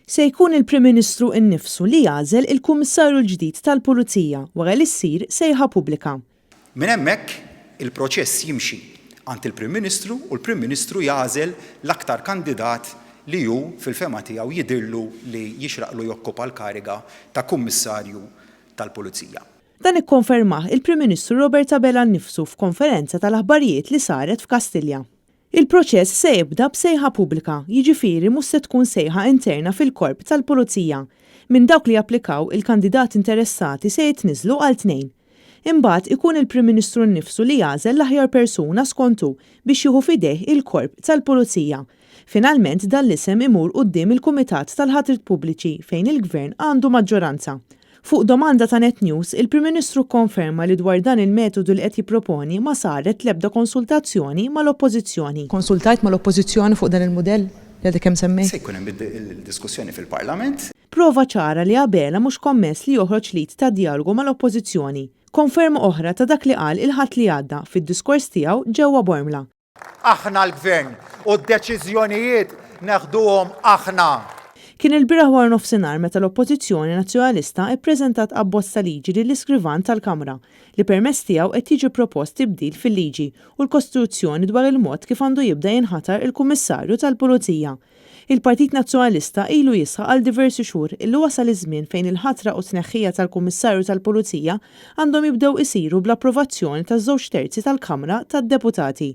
Se jkun il-Prim Ministru nnifsu li jagħżel il-Kummissarju l-ġdid tal-Pulizija wara li ssir sejħa pubblika. Minn hemmhekk il-proċess jimxi għand il-Prim Ministru u l-Prim Ministru jagħżel l-aktar kandidat li hu fil-fehma tiegħu jidhirlu li jixraqlu jokkupa l-kariga ta' Kummissarju tal-Pulizija. Dan ikkonfermah il-Prim Ministru Robert Abela nnifsu f'konferenza tal-aħbarijiet li saret f'Kastilja. Il-proċess se jibda b'sejħa pubblika, jiġifieri mhux se tkun sejħa interna fil-Korp tal-Pulizija. Minn dawk li japplikaw, il-kandidati interessati se jitniżżlu għal tnejn. Imbagħad ikun il-Prim Ministru nnifsu li jagħżel l-aħjar persuna skont hu biex jieħu f'idejh il-Korp tal-Pulizija. Finalment dan l-isem imur quddiem il-Kumitat tal-Ħatriet Pubbliċi fejn il-Gvern għandu maġġoranza. Fuq domanda ta' Net News, il-Prim Ministru kkonferma li dwar dan il-metodu li qed jipproponi ma saret l-ebda konsultazzjoni mal-Oppożizzjoni. Konsultajt mal-Oppożizzjoni fuq dan il-mudell li għadek kemm semmejt? Se jkun hemm id-diskussjoni fil-Parlament. Prova ċara li Abela mhux kommess li joħroġ l-id ta' djalogu mal-Oppożizzjoni. Konferma oħra ta' dak li qal il-Ħadd li għadda fid-diskors tiegħu ġewwa Bormla. Aħna l-Gvern u d-deċiżjonijiet neħduhom aħna. Kien ilbieraħ waranofsinhar meta l-Oppożizzjoni Nazzjonalista ppreżentat abbozz ta' liġi lill-Iskrivan tal-Kamra li permezz tiegħu qed jiġi propost tibdil fil-liġi u l-Kostituzzjoni dwar il-mod kif għandu jibda jinħatar il-Kummissarju tal-Pulizija. Il-Partit Nazzjonalista ilu jisħaq għal diversi xhur illi wasal iż-żmien fejn il-ħatra u t-tneħħija tal-Kummissarju tal-Pulizija għandhom jibdew isiru bl-approvazzjoni ta' żewġ terzi tal-Kamra tad-Deputati.